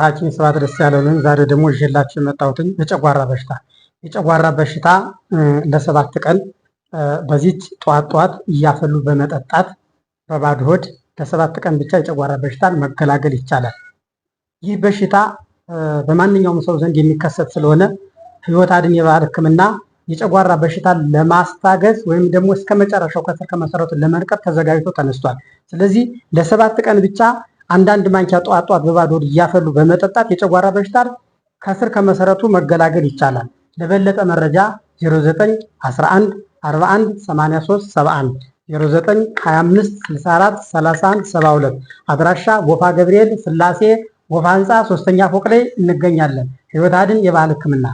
ሐኪም ስብሐት ደስ ያለው ነኝ። ዛሬ ደግሞ ይዤላችሁ የመጣሁትኝ የጨጓራ በሽታ ለ7 ቀን በዚች ጠዋት ጠዋት እያፈሉ በመጠጣት በባዶ ሆድ ለ7 ቀን ብቻ የጨጓራ በሽታን መገላገል ይቻላል። ይህ በሽታ በማንኛውም ሰው ዘንድ የሚከሰት ስለሆነ ህይወት አድን የባህል ሕክምና የጨጓራ በሽታን ለማስታገስ ወይም ደግሞ እስከ መጨረሻው ከስር ከመሰረቱ ለመንቀል ተዘጋጅቶ ተነስቷል። ስለዚህ ለ7 ቀን ብቻ አንዳንድ ማንኪያ ጠዋት ጠዋት በባዶ ሆድ እያፈሉ በመጠጣት የጨጓራ በሽታን ከስር ከመሰረቱ መገላገል ይቻላል። ለበለጠ መረጃ 09 11 41 83 71፣ 09 25 64 31 72። አድራሻ ጎፋ ገብርኤል ስላሴ ጎፋ ህንፃ ሶስተኛ ፎቅ ላይ እንገኛለን። ህይወት አድን የባህል ህክምና።